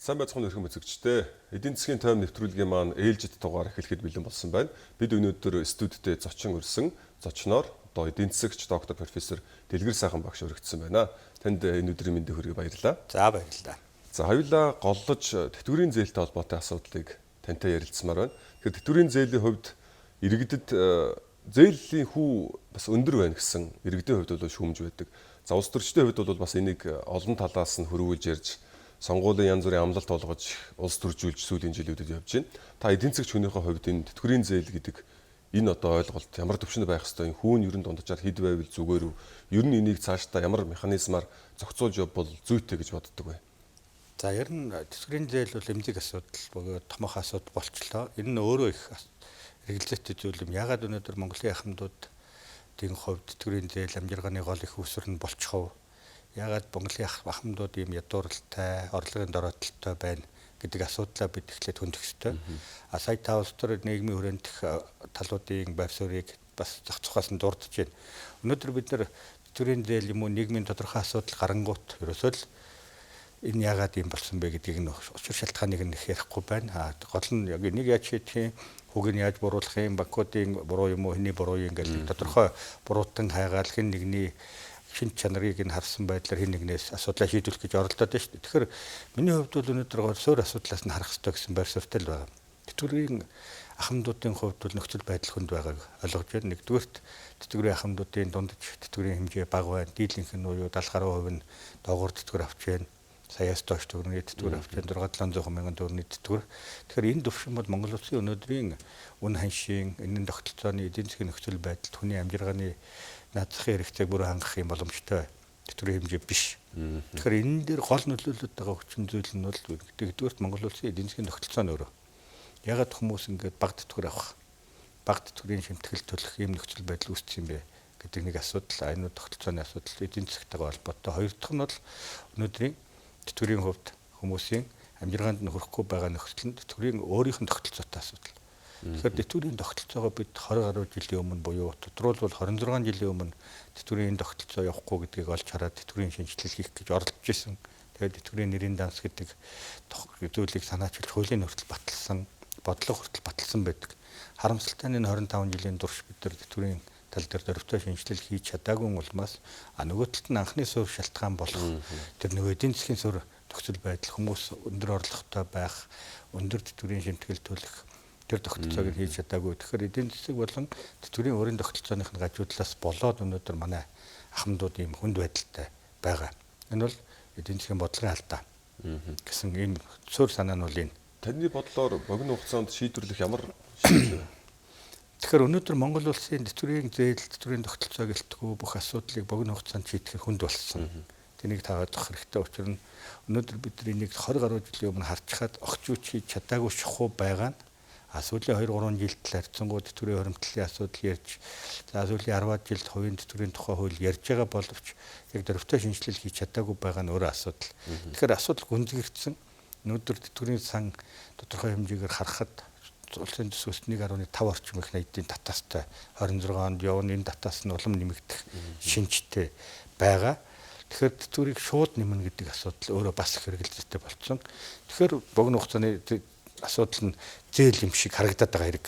Сайн байцгаана өрхөн үзэгчдээ. Эдийн засгийн тойм нэвтрүүлгийн маань ээлжит дугаар эхлэхэд бэлэн болсон байна. Бид өнөөдөр студидтэй зочин урьсан зочноор одоо эдийн засагч доктор профессор Дэлгэр сайхан багш өргөдсөн байна. Танд энэ өдрийн мэндийг хүргэе, баярлалаа. За, баярлалаа. За, хоёулаа голлож тэтгэврийн зээлтэй холбоотой асуудлыг тантай ярилцмаар байна. Тэгэхээр тэтгэврийн зээлийн хувьд иргэдэд зээлийн хүү бас өндөр байна гэсэн иргэдийн хувьд бол шүүмж байдаг. За, улс төрчдийн хувьд бол бас энийг олон талаас нь хөрвүүлж ярьж сонгуулийн янз бүрийн амлалт олгож улс төржүүлж сүүлийн жилүүдэд явж байна. Та эдийн засгч хүнийхээ хувьд энэ тэтгэврийн зээл гэдэг энэ одоо ойлголт ямар түвшинд байх ёстой, энэ хүүн ер нь дунджаар хэд байвал зүгээр үү? Ер нь энийг цаашдаа ямар механизмаар зохицуулж явбал зүйтэй гэж боддог вэ? За, ер нь тэтгэврийн зээл бол эмзэг асуудал бөгөөд томоохон асуудал болчлоо. Энэ нь өөрөө их хэрэгэлзээтэй зүйл юм. Ягаад өнөөдөр Монголын ахмадуудын хувьд тэтгэврийн зээл амжиргааны гол их үүсвэр нь болчих вэ? Ягаад Монголын ахмадууд ийм ядуурлалтай, орлогын дороотолтой байна гэдэг асуудлаа бид эхлээд хөндөх ёстой. А сая та улс төр нийгмийн хүрээндх талуудын байр суурийг бас зохицохоос нь дурдж байна. Өнөөдөр бид нар тэтгэврийн зээл юм уу нийгмийн тодорхой асуудал гарангуут ерөөсөө л энэ яагаад ийм болсон бэ гэдгийг нь учир шалтгааныг нь их ярихгүй байна. А гол нь яг энийг яаж шийдэх юм, хүүг нь яаж буруулах юм, банкуудын буруу юм уу, хэний буруу юм гэдэг тодорхой буруутан хайгаал хэн нэгний шинж чанарыг нь харсан байдлаар хэн нэгнээс асуудлаа шийдвэрлэх гэж оролдоод байна шүү дээ. Тэгэхээр миний хувьд бол өнөөдөр гол суурь асуудлаас нь харах ёстой гэсэн байр суурьтай л байгаа. Тэтгэврийн ахмадуудын хувьд бол нөхцөл байдал хүнд байгааг ойлгож байна. Нэгдүгээрт тэтгэврийн ахмадуудын дундаж тэтгэврийн хэмжээ бага байна. Дийлэнх нь буюу 70 гаруй хувь нь доогуур тэтгэвэр авч байна. Саяас доош төгрөгийн тэтгэвэр авч байна. 6 700 мянган төгрөгийн тэтгэвэр. Тэгэхээр энэ төвшин бол Монгол улсын өнөөдрийн үн ханшийн, энийн тогтолцооны эдийн засгийн нөхцөл байдалд хүний амжиргааны наад захын хэрэгцээг бүрэн хангах юм боломжтой тэтгэврийн хэмжээ биш. Тэгэхээр энэ дээр гол нөлөөлөд байгаа хүчин зүйл нь бол нэгдүгээрт Монгол улсын эдийн засгийн тогтолцоо нь өөрөө. Ягаад хүмүүс ингээд бага тэтгэвэр авах, бага тэтгэврийн шимтгэл төлөх ийм нөхцөл байдал үүссэн юм бэ гэдэг нэг асуудал, энэ тогтолцооны асуудал эдийн засгтайгаа холбоотой. Хоёр дахь нь бол өнөөдрийн тэтгэврийн хувьд хүмүүсийн амжиргаанд нь хүрэхгүй байгаа нөхцөл нь тэтгэврийн өөрийнх нь тогтолцоотой асуудал. Тэгэхээр тэтгэврийн тогтолцоогоо бид 20 гаруй жилийн өмнө буюу тодруулбал 26 жилийн өмнө тэтгэврийн энэ тогтолцоо явахгүй гэдгийг олж хараад тэтгэврийн шинжилэл хийх гэж оролдож исэн. Тэгээд тэтгэврийн нэрийн данс гэдэг зүйлийг санаачилж хуулийн хүртэл баталсан, бодлого хүртэл баталсан байдаг. Харамсалтай нь энэ 25 жилийн турш бид нар тэтгэврийн тал дээр дөрвтэй шинжилэл хийж чадаагүй улмаас нөгөө талд нь анхны суурь шалтгаан болох тэр нөгөө эдийн засгийн суурь нөхцөл байдал, хүмүүс өндөр орлоготой байх, өндөр тэтгэврийн шимтгэл төлөх тэр тогтолцоог хийж чадаагүй. Тэгэхээр эдийн засаг болон тэтгэврийн өөрийн тогтолцооных нь гажуудлаас болоод өнөөдөр манай ахмадууд ийм хүнд байдалтай байгаа. Энэ бол эдийн засгийн бодлогын алдаа гэсэн ийм суурь санаа нь бол энэ. Таны бодлоор богино хугацаанд шийдвэрлэх ямар шийдэл вэ? Тэгэхээр өнөөдөр Монгол улсын тэтгэврийн зээл, тэтгэврийн тогтолцоо гэлтгүү бүх асуудлыг богино хугацаанд шийдэх хүнд болсон. Тэнийг та ойлгох хэрэгтэй. Учир нь өнөөдөр бид энийг 20 гаруй жилийн өмнө харчхаад огч үуч хийж чадаагүй шахуу байгаа нь сүүлийн 2-3 жилд л харьцангуй тэтгэврийн хуримтлалын асуудал ярьж, за сүүлийн 10 жилд хувийн тэтгэврийн тухай хууль ярьж байгаа боловч яг дөрвтэй шинжилэл хийж чадаагүй байгаа нь өөрөө асуудал. Тэгэхээр асуудал гүнзгийрсэн. Өнөөдөр тэтгэврийн сан тодорхой хэмжээгээр харахад улсын төсвөөс 1.5 орчим их найдын татаастай 26 онд явна. Энэ татаас нь улам нэмэгдэх шинжтэй байгаа. Тэгэхээр тэтгэврийг шууд нэмнэ гэдэг асуудал өөрөө бас их хэрэгэлзээтэй болцсон. Тэгэхээр богино хугацааны асуудал нь зээл юм шиг харагдаад байгаа хэрэг.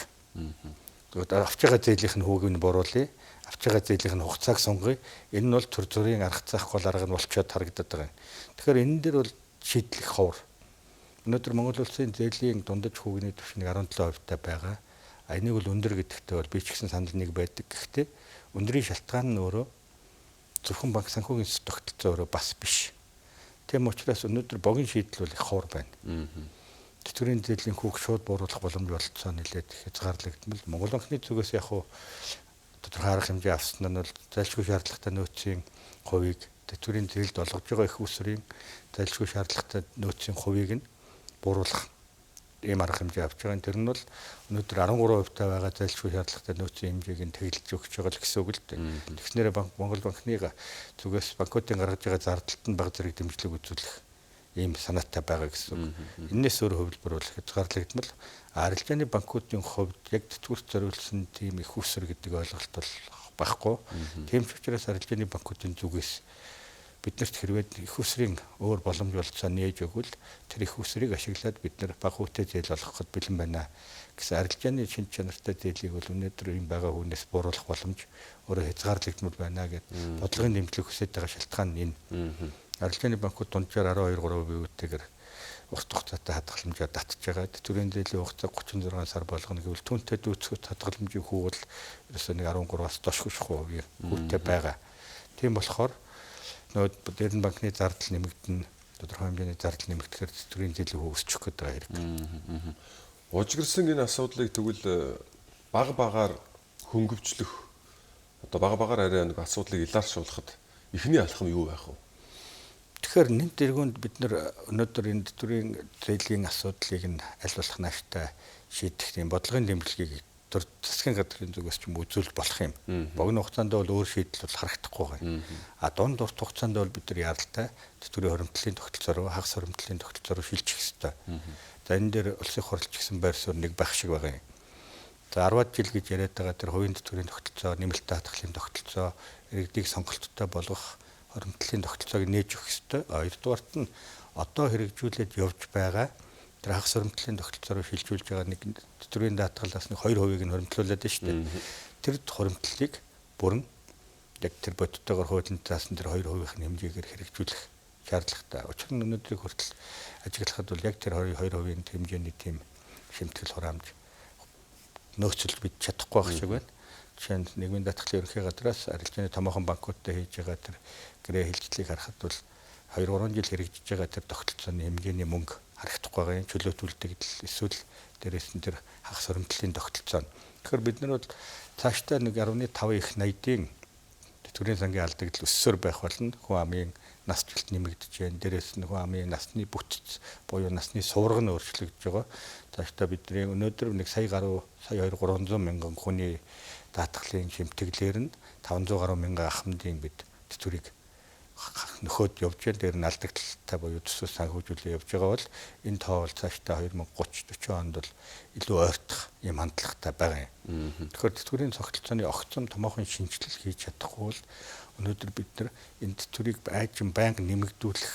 Авч байгаа зээлийнх нь хүүг нь буруулъя, авч байгаа зээлийнх нь хугацааг сонгоё. Энэ нь бол төр зүрийн арга заах гол арга нь болчоод харагдаад байгаа юм. Тэгэхээр энэ дээр бол шийдлэх ховор. Өнөөдөр Монгол улсын зээлийн дундаж хүүгний түвшнийг 17% байгаа. А энийг бол өндөр гэдэгтээ бол би ч гэсэн санал нэг байдаг. Гэхдээ өндрийн шалтгаан нь өөрөө зөвхөн банк санхүүгийн тогтолцоо өөрөө бас биш. Тийм учраас өнөөдөр богино шийдэл бол их ховор байна. Тэтгэврийн зээлийн хүүг шууд бууруулах боломж болцоо нэлээд хязгаарлагдмал. Монгол банкны зүгээс яг хуу тодорхой арга хэмжээ авсан нь бол зайлшгүй шаардлагатай нөөцийн хувийг тэтгэврийн зээлд олгож байгаа их усрын зайлшгүй шаардлагатай нөөцийн хувийг нь бууруулах ийм арга хэмжээ авч байгаа. Тэр нь бол өнөөдөр 13% та байгаа зайлшгүй шаардлагатай нөөцийн хэмжээг нь тэглэж өгч байгаа л гэсэн үг л дээ. Тэгснээрээ банк Монгол банкны зүгээс банкуудын гаргаж байгаа зардалд нь бага зэрэг дэмжлэг үзүүлэх ийм санаатай байгаа гэсэн үг. Энээс өөр хувилбар бол хязгаарлагдмал. Арилжааны банкуудын хувьд яг тэтгэврт зориулсан тийм их усэр гэдэг ойлголт бол байхгүй. Тийм ч учраас арилжааны банкуудын зүгээс Биднэрт хэрвээ их усрын өөр боломж болцоо нээж өгвөл тэр их усрыг ашиглаад бид нар бага хүүтэй зээл олгоход бэлэн байна гэсэн арилжааны шинж чанартай зээлийг бол өнөөдөр ийм байгаа хүнээс бууруулах боломж өөрөө хязгаарлагдмал байна гэд бодлогын дэмжлэг хүсэж байгаа шалтгаан нь энэ. Арилжааны банкуд дунджаар 12.3% үүтэйгээр урт хугацаатай хадгаламжаа татж байгаа. Тэтгэврийн зээлийн хугацаа 36 сар болгоно гэвэл түүнтэй дүүцэхэд хадгаламжийн хүү бол ерөөсөө нэг 13-аас доош хувийн хүүтэй байгаа. Тийм болохоор нөгөө дээр нь банкны зардал нэмэгдэнэ, тодорхой хэмжээний зардал нэмэгдэхээр тэтгэврийн зээлийн хүү өсчих гээд байгаа хэрэг. Ужигэрсэн энэ асуудлыг тэгвэл баг багаар хөнгөвчлөх, одоо баг багаар арай нэг асуудлыг илааршуулахад эхний алхам юу байх вэ? Тэгэхээр нэмт эргүүнд бид нар өнөөдөр энэ тэтгэврийн зээлийн асуудлыг нь аль болох нааштай шийдэх тийм бодлогын дэмжлэгийг төр засгийн газрын зүгээс ч юм үзүүлж болох юм. Богино хугацаанд бол өөр шийдэл бол харагдахгүй байна. А дунд урт хугацаанд бол бид нар яралтай тэтгэврийн хоримтлалын тогтолцоо руу, хагас хоримтлалын тогтолцоо руу шилжих ёстой. За энэ дээр улсын хурал ч гэсэн байр суурь нэг байх шиг байгаа юм. За 10-аад жил гэж яриад байгаа тэр хувийн тэтгэврийн тогтолцоо, нэмэлт даатгалын тогтолцоо, иргэдийг сонголттой болгох хоримтлалын тогтолцоог нээж өгөх ёстой. Хоёрдугаарт нь одоо хэрэгжүүлээд явж байгаа тэр хагас хоримтлалын тогтолцоо руу шилжүүлж байгаа нэг тэтгэврийн даатгалаас нэг 2%-ийг нь хоримтлуулад байна шүү дээ. Тэр хоримтлалыг бүрэн яг тэр бодтойгоор хуулийн заасан тэр 2%-ийн хэмжээгээр хэрэгжүүлэх шаардлагатай. Учир нь өнөөдрийг хүртэл ажиглахад бол яг тэр 22% хэмжээний тийм шимтгэл хураамж нөөцлж бид чадахгүй байх шиг байна. Жишээ нь нийгмийн даатгалын ерөнхий газраас арилжааны томоохон банкудтай хийж байгаа тэр гэрээ хэлцлийг харахад бол 2-3 жил хэрэгжиж байгаа тэр тогтолцооны хэмжээний мөнгө харагдахгүй байгаа юм. Чөлөөт үлдэгдэл эсвэл дээрээс нь тэр хагас хоримтлалын тогтолцоо. Тэгэхээр бид нар бол цаашдаа 1.5 их 80-ийн тэтгэврийн сангийн алдагдал өссөөр байх болно. Хүн амын насжилт нэмэгдэж байна. Дээрээс нь хүн амын насны бүтэц буюу насны сувраг нь өөрчлөгдөж байгаа. Цаашдаа бидний өнөөдөр нэг сая гаруй сая 2 300 мянган хүний даатгалын шимтгэлээр нь 500 гаруй мянган ахмадын бид тэтгэврийг нөхөд явж байна. Тэр нь алдагдaltaй буюу төсөө санхүүжүүлээ явж байгаа бол энэ тоо бол цаашдаа 2030 40 онд бол илүү ойртох юм хандлагатай байгаа юм. Тэгэхээр тэтгэврийн цогцолцооны огцом томоохон шинэчлэл хийж чадахгүй бол өнөөдөр бид нар энэ тэтгэврийг айжин байнга нэмэгдүүлэх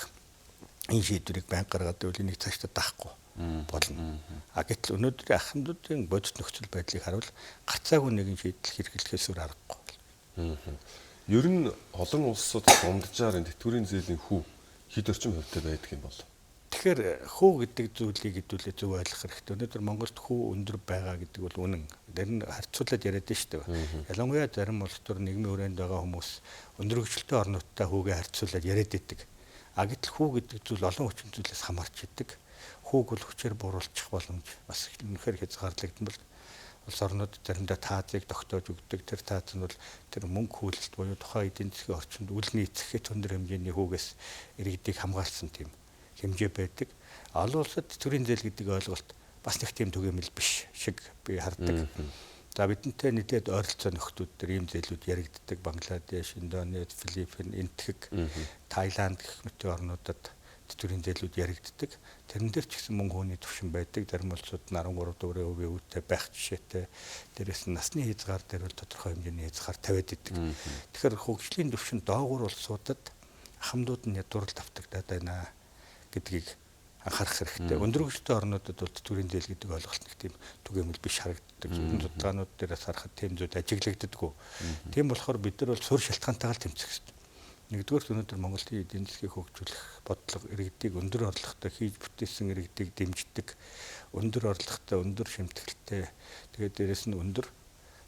энэ шийдвэрийг байнга гаргаад байвал энийг цаашдаа даахгүй болно. А гэтэл өнөөдрийн ахмадуудын бодит нөхцөл байдлыг харуул гарцаагүй нэгэн шийдэл хэрэглэхээс өөр аргагүй. Ер нь олон улсууд дунджаар энэ тэтгэврийн зээлийн хүү хэд орчим хувьтай байдаг юм бол? Тэгэхээр хүү гэдэг зүйлийг хэдүүлээ зөв ойлгох хэрэгтэй. Өнөөдөр Монголд хүү өндөр байгаа гэдэг бол үнэн. Тэр нь харьцуулаад яриад нь шүү дээ. Ялангуяа зарим улс төр нийгмийн хүрээнд байгаа хүмүүс өндөр хөгжилтэй орнуудтай хүүгээ харьцуулаад яриад байдаг. А гэтэл хүү гэдэг зүйл олон хүчин зүйлээс хамаарч идэг. Хүүг бол хүчээр бууруулчих боломж бас үнэхээр хязгаарлагдсан бол улс орнууд заримдаа таазыг тогтоож өгдөг. Тэр тааз нь бол тэр мөнгө хүлэлт буюу тухайн эдийн засгийн орчинд үл нийцэхэд өндөр хэмжээний хүүгээс иргэдийг хамгаалсан тийм хэмжээ байдаг. Олон улсад тэтгэврийн зээл гэдэг ойлголт бас нэг тийм түгээмэл биш шиг би хардаг. За бидэнтэй нийлээд ойролцоо нөхдүүд дээр ийм зээлүүд яригддаг. Бангладеш, Индонез, Филиппин, Энтхэг, Таиланд гэх мэт орнуудад тэтгэврийн зээлүүд яригддаг. Тэрэн дээр ч гэсэн мөнгө хүний түвшин байдаг. Зарим улсууд нь 13.4% үүтэй байх жишээтэй. Дээрээс нь насны хязгаар дээр бол тодорхой хэмжээний хязгаар тавиад идэг. Тэгэхээр хөгжлийн түвшин доогуур улсуудад ахмадууд нь ядуурл давтагдаад байна гэдгийг анхаарах хэрэгтэй. Өндөр хөгжилтэй орнуудад бол тэтгэврийн зээл гэдэг ойлголт нэг тийм түгээмэл биш харагддаг. Зөвхөн судалгаанууд дээрээс харахад тийм зүйл ажиглагддаггүй. Тийм болохоор бид нар бол суурь шалтгаантайгаа тэмцэх хэрэгтэй. Нэгдүгээр өнөөдөр Монголын эдийн засгийг хөгжүүлэх бодлого иргэдийг өндөр орлоготой хийж бүтээсэн иргэдийг дэмждэг, өндөр орлоготой, өндөр шимтгэлтэй, тэгээд дээрэс нь өндөр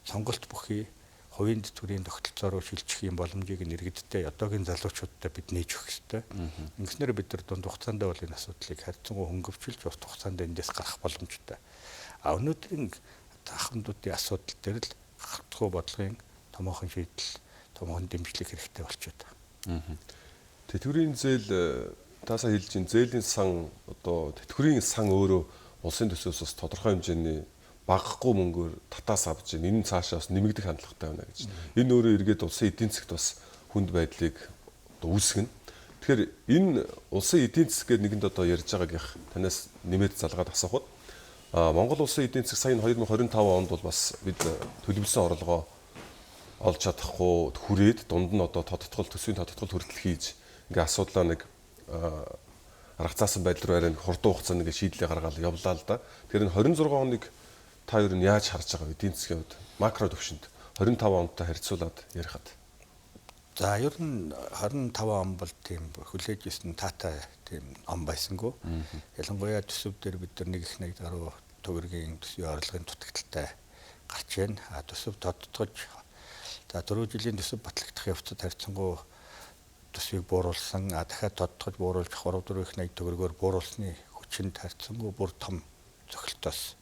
сонголт бүхий хувийн тэтгэврийн тогтолцоо руу шилжих юм боломжийг нь иргэдтэй одоогийн залуучуудтай бид нээж өгөх ёстой. Ингэснээр бид нар дунд хугацаанд бол энэ асуудлыг харьцангуй хөнгөвчилж урт хугацаанд эндээс гарах боломжтой. А өнөөдрийн ахмадуудын асуудал дээр л гартгүй бодлогын томоохон шийдэл, томоохон дэмжлэг хэрэгтэй болчиход байна. Тэтгэврийн зээл таасаа хэлж чинь зээлийн сан одоо тэтгэврийн сан өөрөө улсын төсвөөс бас тодорхой хэмжээний багахгүй мөнгөөр татаас авч байна. Энэ нь цаашаа бас нэмэгдэх хандлагатай байна гэж. Энэ өөрөө эргээд улсын эдийн засагт бас хүнд байдлыг одоо үүсгэнэ. Тэгэхээр энэ улсын эдийн засаг гэдэг нэгэнд одоо ярьж байгаагийнх танаас нэмээд залгаад асуухад Монгол улсын эдийн засаг сая 2025 онд бол бас бид төлөвлөсөн орлогоо олж чадахгүй хүрээд дунд нь одоо тодтгол төсвийн тодтгол хүртэл хийж Ингээ асуудлаа нэг арга заасан байдал руу арай нэг хурдан хугацаанд ингээ шийдлээ гаргаал явлаа л да. Тэгэхээр энэ 26 оныг та ер нь яаж харж байгаа вэ? Эдийн засгийн хувьд макро төвшөнд 25 онтой харьцуулаад ярихад. За ер нь 25 он бол тийм хүлээж исэн таатай тийм он байсангүй. Ялангуяа төсөв дээр бид нар 1.1 гаруй төгрөгийн төсвийн орлогын дутагдaltaй гарч байна. А төсөв тодтогч за 4 жилийн төсөв батлагдах явцад харьцангуй төсвийг бууруулсан. А дахиад тодтогч бууруулж 3 4 их 80 төгрөгөөр бууруулсны хүчинд харьцангуй бүр том цохилтоос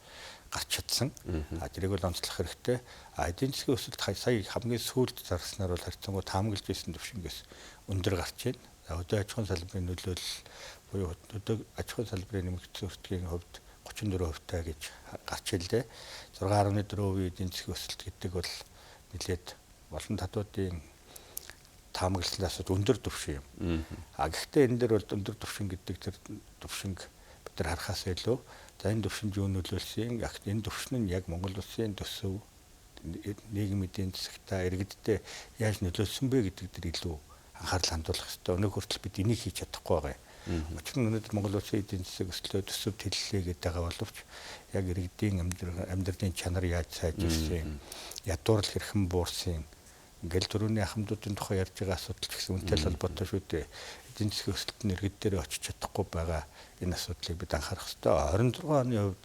гарч чадсан. А тэрийг бол онцлох хэрэгтэй. А эдийн засгийн өсөлт сая хамгийн сүүлд заргаснаар бол харьцангуй таамаглаж ирсэн түвшингээс өндөр гарч байна. Өдөө аж ахуйн салбарын нөлөөлөл буюу өдөө аж ахуйн салбарын нэмэгдсэн өртгийн хувьд 34% гэж гарч ирлээ. 6.4% эдийн засгийн өсөлт гэдэг бол нэлээд олон татвуудын таамаглалаас өндөр түвшин юм. А гэхдээ энэ дээр бол өндөр түвшин гэдэг тэр түвшинг бид нар харахаас илүү за энэ түвшинд юу нөлөөлсөн, энэ түвшин нь яг Монгол улсын төсөв нийгэм эдийн засагтаа иргэддээ яаж нөлөөлсөн бэ гэдэг дээр илүү анхаарал хандуулах хэрэгтэй. Өнөөх хүртэл бид энийг хийж чадахгүй байгаа юм. Учир нь өнөөдөр Монгол улсын эдийн засаг өслөө төсөв тэллээ гэдэг байгаа боловч яг иргэдийн амьдралын чанар яаж сайжирсан, ядуурл хэрхэн буурсан, ингээл түрүүний ахмадуудын тухай ярьж байгаа асуудал ч гэсэн үнэтэй холбоотой шүү дээ. Эдийн засгийн өсөлт нь иргэд дээр очиж чадахгүй байгаа энэ асуудлыг бид анхаарах хэрэгтэй. 26 оны хувьд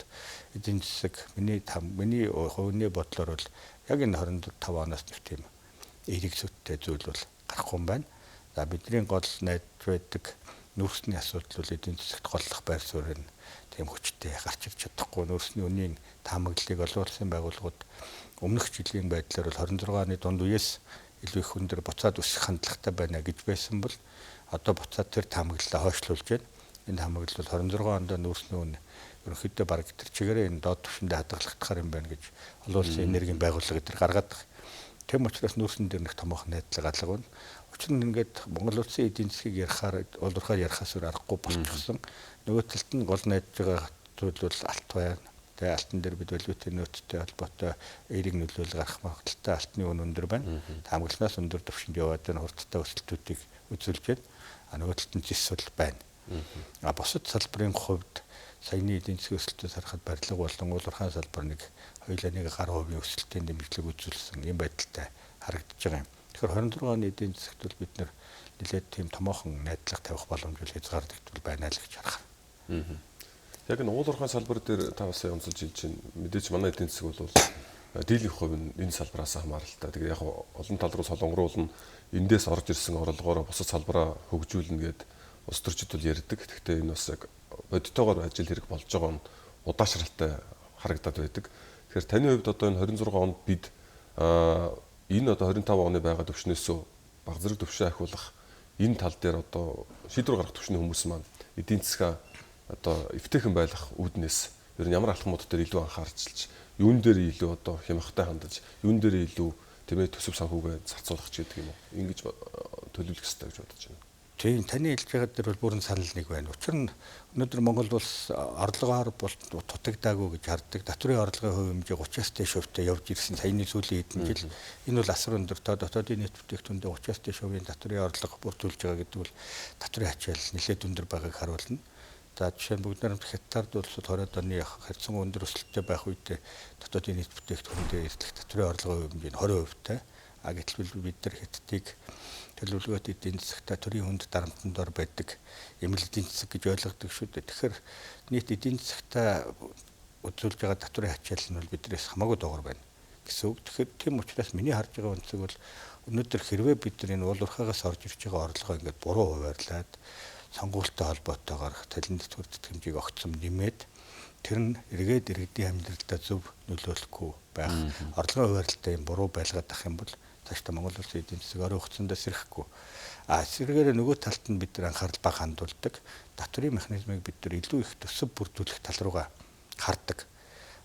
эдийн засаг миний хувийн бодлоор бол яг энэ 25 оноос нэг тийм эерэг сүттэй зүйл бол гарахгүй юм байна. За бидний гол найдаж байдаг нүүрсний асуудал бол эдийн засагт голлох байр суурь нь тийм хүчтэй гарч ирж чадахгүй. Нүүрсний үнийн таамаглалыг олон улсын байгууллагууд өмнөх жилийн байдлаар бол 26 оны дунд үеэс илүү их өндөр буцаад өсөх хандлагатай байна гэж байсан бол одоо буцаад тэр таамаглалаа хойшлуулж байна. Энэ таамаглал бол 26 онд нүүрсний үн ерөнхийдөө бараг тэр чигээрээ энэ доод түвшиндээ хадгалагдахаар юм байна гэж олон улсын энергийн байгууллага энэ гаргаад байгаа. Тэм учраас нүүрсэн дээр нэг томоохон найдлага алга байна. Учир нь ингээд Монгол улсын эдийн засгийг ярихаар улуурхаар ярихаас өөр аргагүй болчихсон. Нөгөө талд нь гол найдаж байгаа зүйл бол алт байна. Тэгээ алтан дээр бид валютын нөөцтэй холбоотой эерэг нөлөөлөл гарах магадлалтай алтны үн өндөр байна. Таамаглалнаас өндөр түвшинд яваад энэ хурдтай өсөлтүүдийг үзүүлж байна. А нөгөө талд нь зис бол байна. А бусад салбарын хувьд саяны эдийн засгийн өсөлтөөс харахад барилга болон уулуурхайн салбар нэг хоёулаа нэг гаруй хувийн өсөлтийн дэмжлэг үзүүлсэн юм байдалтай харагдаж байгаа юм. Тэгэхээр 26 оны эдийн засагт бол бид нэр нэлээд тийм томоохон найдлага тавих боломж бол хязгаарлагдвал байна л гэж харах. Яг энэ уулуурхайн салбар дээр та бас онцолж хэлж байна. Мэдээж манай эдийн засаг бол дийлэнх хувь нь энэ салбараас хамааралтай. Тэгээ яг олон тал руу солонгоруулна, эндээс орж ирсэн орлогоороо бусад салбараа хөгжүүлнэ гэд улс төрчид бол ярьдаг. Гэхдээ энэ бас яг бодитоогоор ажил хэрэг болж байгаа нь удаашралтай харагдаад байдаг. Тэгэхээр таны хувьд одоо энэ 26 онд бид энэ одоо 25 оны байгаа төвшнөөс баг зэрэг төвшөө ахиулах энэ тал дээр одоо шийдвэр гаргах төвшний хүмүүс маань эдийн засгаа одоо эвтэйхэн байлгах үүднээс ер нь ямар алхмууд дээр илүү анхаарчилж, юун дээр илүү одоо хямхтай хандаж, юун дээр илүү тийм ээ төсөв санхүүгээ зарцуулах ч гэдэг юм уу. Ингэж төлөвлөх ёстой гэж бодож байна. Тийм, таны хэлж байгаа дээр бол бүрэн санал нэг байна. Учир нь өнөөдөр Монгол улс орлогоор бол дутагдаагүй гэж хардаг. Татврын орлогын хувь хэмжээ 30-аас дээш хувьтай явж ирсэн саяны сүүлийн хэдэн жил. Энэ бол асар өндөр тоо. Дотоодын нийт бүтээгдэхүүндээ 30-аас дээш хувийн татврын орлого бүрдүүлж байгаа гэдэг бол татврын ачаал нэлээд өндөр байгааг харуулна. За жишээ нь бүгд найрамдах Хятад улсад 20-од оны харьцангуй өндөр өсөлттэй байх үедээ дотоодын нийт бүтээгдэхүүндээ эртлэх татврын орлогын хувь хэмжээ нь 20%-тай. А гэтэл бид нар Хятадыг төлөвлөгөөт эдийн засагта төрийн хүнд дарамтанд ор байдаг юм л эдийн засаг гэж ойлгодог шүү дээ. Тэгэхээр нийт эдийн засагта үзүүлж байгаа татврын ачаал нь бол биднээс хамаагүй дугаар байна гэсэн үг. Тэгэхээр тийм учраас миний харж байгаа өнцөг бол өнөөдөр хэрвээ бид нар энэ уулуурхаагаас орж ирж байгаа орлогоо ингээд буруу хуваарлаад сонгуультай холбоотойгоор талын тэтгэвэр тэтгэмжийг огцом нэмээд тэр нь эргээд иргэдийн амьдралдаа зөв нөлөөлөхгүй байх, орлогын хуваарлтаа юм буруу байлгаад ах юм бол цаашдаа Монгол улсын эдийн засаг орой хугацаанд сэрэхгүй. А эсвэргээр нөгөө талд нь бид нар анхаарал бага хандуулдаг. Татврын механизмыг бид нар илүү их төсөв бүрдүүлэх тал руугаа хардаг.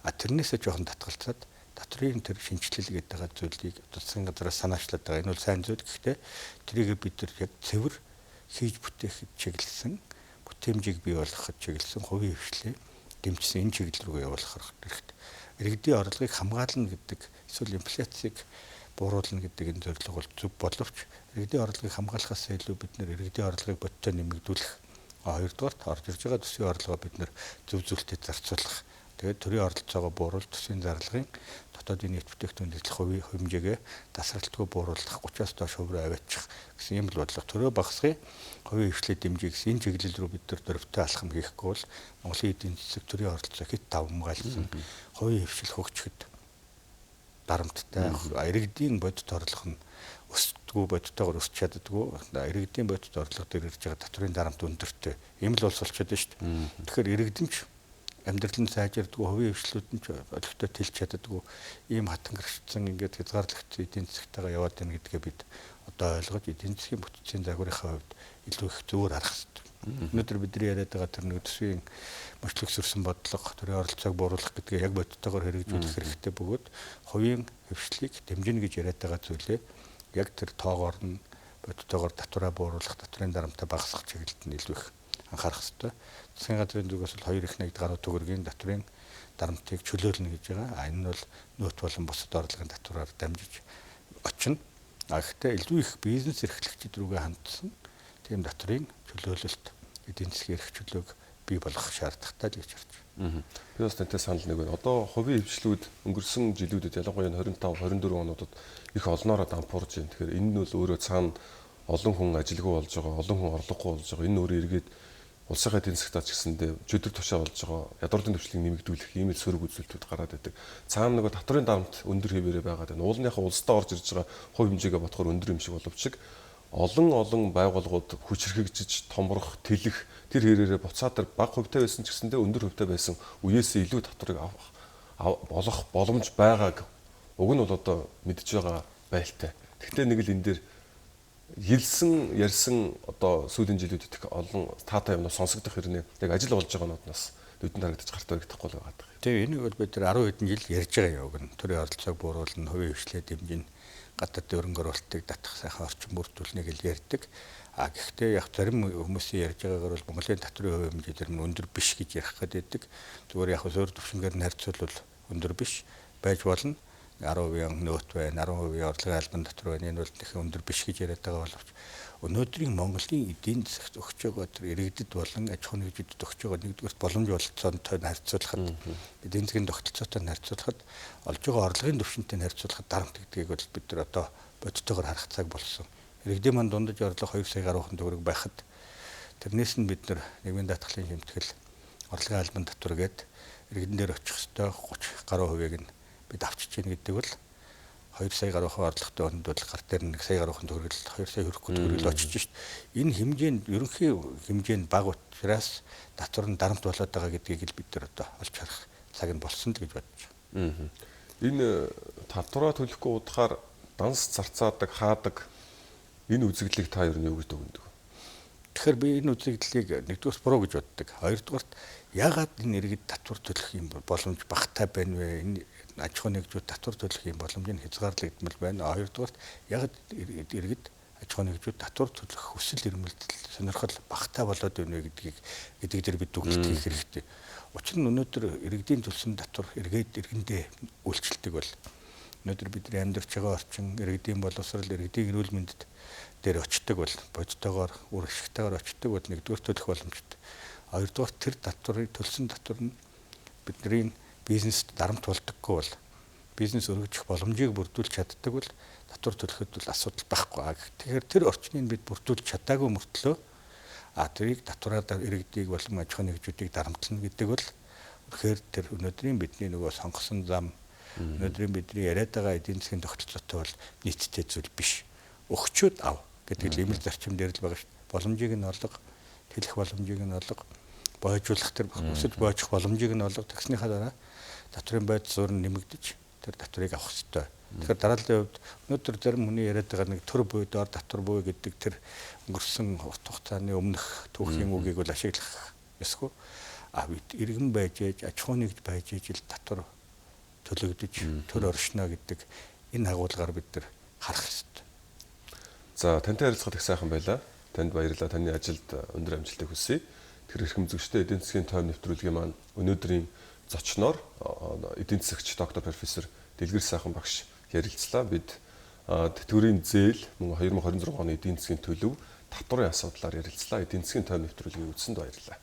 А тэрнээсээ жоохон татгалцаад татврын тэр шинэчлэл гэдэг байгаа зүйлийг засгийн газраас санаачлаад байгаа. Энэ бол сайн зүйл. Гэхдээ тэрийг бид нар яг цэвэр хийж бүтээхэд чиглэсэн, бүтээмжийг бий болгоход чиглэсэн хувийн хвшлээ дэмжсэн энэ чиглэл рүү явуулах хэрэгтэй. Иргэдийн орлогыг хамгаална гэдэг эсвэл инфляцийг бууруулна гэдэг энэ зорилго бол зөв боловч иргэдийн орлогыг хамгаалахаас илүү бид нэр иргэдийн орлогыг бодтой нэмэгдүүлэх. Хоёрдугаарт орж ирж байгаа төсвийн орлогоо бид нэр зөв зүйлтэй зарцуулах. Тэгээд төрийн оролцоогоо бууруул төсвийн зарлагын дотоодын нийт бүтээгдэхүүн эзлэх хувийн хэмжээгээ тасралтгүй бууруулах 30-аас доош хувь руу аваачих гэсэн юм л бодлого. Төрөө багасгая, хувийн хвшлээ дэмжих гэсэн энэ чиглэл рүү бид нар дөрвтэй алхам хийхгүй бол Монголын эдийн засаг төрийн оролцоо хэд давмгайлсан хувийн хвшил хөгжихэд дарамттай, иргэдийн бодит орлого нь өсдгүү, бодтойгоор өсч чаддаггүй. Иргэдийн бодит орлого дээр ирж байгаа татврын дарамт өндөртэй. Ийм л улс болчиход байна шүү дээ. Тэгэхээр иргэдэн ч амьдрал нь сайжирдаггүй, хувийн хвшлүүд нь ч олигтой тэлж чаддаггүй ийм хатангэрчсэн ингээд хязгаарлагдсан эдийн засгтайгаа яваад байна гэдгээ бид одоо ойлгож эдийн засгийн бүтцийн загварынхаа хувьд илүү их зөвөр харах хэрэгтэй. Өнөөдөр бидний яриад байгаа тэр нэг төсвийн мөчлөг сөрсөн бодлого, төрийн оролцоог бууруулах гэдгээ яг бодтойгоор хэрэгжүүлэх хэрэгтэй бөгөөд хувийн хвшлийг дэмжинэ гэж яриад байгаа зүйлээ яг тэр тоогоор нь бодтойгоор татвараа бууруулах, татврын дарамтаа багасгах чиглэлд нь илүү их анхаарах хэрэгтэй. Засгийн газрын зүгээс бол 2 их 80 гаруй төгрөгийн татврын дарамтыг чөлөөлнө гэж байгаа. А энэ нь бол нөөц болон бусад орлогын татвараар дамжиж очино. А гэхдээ илүү их бизнес эрхлэгчид рүүгээ хандсан тийм татврын чөлөөлөлт, эдийн засгийн эрх чөлөөг бий болгох шаардлагатай л гэж харж байна. Би бас тантай санал нэг байна. Одоо хувийн хвшлүүд өнгөрсөн жилүүдэд ялангуяа 25, 24 онуудад их олноороо дампуурж байна. Тэгэхээр энэ нь бол өөрөө цаана олон хүн ажилгүй болж байгаа, олон хүн орлогогүй болж байгаа. Энэ өөрөө эргээд улсынхаа эдийн засгтаа ч гэсэндээ чөтгөр тушаа болж байгаа, ядуурлын төвчлийг нэмэгдүүлэх ийм л сөрөг үзүүлэлтүүд гараад байдаг. Цаана нөгөө татврын дарамт өндөр хэвээрээ байгаад байна. Уулныхаа улсдаа орж ирж байгаа хувь хэмжээгээ бодохоор өндөр юм шиг боловч олон олон байгууллагууд хүчрхэгжиж, томрох, тэлэх тэр хэрээрээ буцаад тэр бага хувьтай байсан ч гэсэндээ өндөр хувьтай байсан үеэсээ илүү татварыг авах болох боломж байгааг уг нь бол одоо мэдж байгаа байлтай. Гэхдээ нэг л энэ дээр хэлсэн, ярьсан одоо сүүлийн жилүүдэд их олон таатай юмнууд сонсогдох хэрнээ яг ажил болж байгаа нууднаас нүдэнд харагдаж гарт баригдахгүй л байгаа даа. Тийм, энийг бол бид нар 10 хэдэн жил ярьж байгаа юм уу. Төрийн оролцоог бууруулна, хувийн хвшлээ дэмжинэ, гадаадын хөрөнгө оруулалтыг татах сайхан орчин бүрдүүлнэ гэж ярьдаг. А гэхдээ яг зарим хүмүүсийн ярьж байгаагаар бол Монголын татврын хувийн хэмжээ тэр нь өндөр биш гэж ярих гэдэг. Зүгээр яг суурь түвшингээр нь харьцуулбал өндөр биш байж болно. 10% нөөт байна, 10% орлогын албан татвар байна. Энэ бол дахин өндөр биш гэж яриад байгаа боловч өнөөдрийн Монголын эдийн засагт өгч байгаа тэр иргэдэд болон аж ахуйн нэгжүүдэд өгч байгаа нэгдүгээрт боломж бололцоонтой харьцуулахад эдийн засгийн тогтолцоотой харьцуулахад олж байгаа орлогын түвшинтэй харьцуулахад дарамт гэдгийг бол бид нар одоо бодтойгоор харах цаг болсон. Иргэдийн маань дундаж орлого 2 сая гаруйхан төгрөг байхад тэрнээс нь бид нар нийгмийн даатгалын шимтгэл, орлогын албан татвар гээд иргэдэн дээр очих ёстой 30 гаруй хувийг нь бид авчиж гин гэдэг бол 2 сая гаруйхан орлоготой хүнд бол гар дээр 1 сая гаруйхан төгрөг 2 сая хүрэхгүй төгрөг очиж шít. Энэ хэмжээнд ерөнхий хэмжээнд бага учраас татвар нь дарамт болоод байгаа гэдгийг л бид нар одоо олж харах цаг нь болсон л гэж бодож байна. Энэ татвараа төлөхгүй удахаар данс зарцаадаг, хаадаг энэ үзэгдлийг та ер нь юу гэж дүгнэдэг вэ? Тэгэхээр би энэ үзэгдлийг нэгдүгээрт буруу гэж боддог. Хоёрдугаарт яагаад энэ иргэд татвар төлөх юм боломж багатай байна вэ? Энэ аж ахуйн нэгжүүд татвар төлөх юм боломж нь хязгаарлагдмал байна. Хоёрдугаарт яагаад иргэд аж ахуйн нэгжүүд татвар төлөх хүсэл эрмэлзэл сонирхол багатай болоод байна вэ гэдгийг гэдэг дээр бид дүгнэлт хийх хэрэгтэй. Учир нь өнөөдөр иргэдийн төлсөн татвар эргээд иргэндээ үйлчилдэг бол өнөөдөр бидний амьдарч байгаа орчин, иргэдийн боловсрол, иргэдийн эрүүл мэндэд дээр очдог бол бодтойгоор үр ашигтайгаар очдог бол нэгдүгээр төлөх боломжтой. Хоёрдугаар тэр татварыг төлсөн татвар нь бидний бизнест дарамт болдоггүй бол бизнес өргөжих боломжийг бүрдүүлж чаддаг бол татвар төлөхөд бол асуудал байхгүй. Тэгэхээр тэр орчныг бид бүрдүүлж чадаагүй мөртлөө тэрийг татвараа иргэдийг болон аж ахуйн нэгжүүдийг дарамтлана гэдэг бол үнэхээр тэр өнөөдрийн бидний нөгөө сонгосон зам, өнөөдрийн бидний яриад байгаа эдийн засгийн тогтолцоотой бол нийттэй зүйл биш. Өгчөөд ав гэдэг л ийм л зарчим дээр л байгаа шүү дээ. Боломжийг нь олго, тэлэх боломжийг нь олго, бойжуулах тэр өсөж бойжих боломжийг нь олго. Тэгснийхаа дараа татврын байд суурь нь нэмэгдэж тэр татврыг авах ёстой. Тэгэхээр дарааллын хувьд өнөөдөр зарим хүний яриад байгаа нэг төр буй доор татвар буй гэдэг тэр өнгөрсөн урт хугацааны өмнөх түүхийн үгийг бол ашиглах ёсгүй. А бид иргэн байж ээж аж ахуйн нэгж байж ээж л татвар төлөгдөж төр оршино гэдэг энэ агуулгаар бид нар харах ёстой. За тантай ярилцахад их сайхан байлаа. Танд баярлалаа. Таны ажилд өндөр амжилтыг хүсье. Тэр эрхэм үзэгчдээ эдийн засгийн тойм нэвтрүүлгийн маань өнөөдрийн зочноор эдийн засагч доктор профессор Дэлгэр сайхан багш ярилцлаа. Бид Тэтгэврийн зээл мөн 2026 оны эдийн засгийн төлөв татварын асуудлаар ярилцлаа. Эдийн засгийн тойм нэвтрүүлгийг үзсэнд баярлалаа.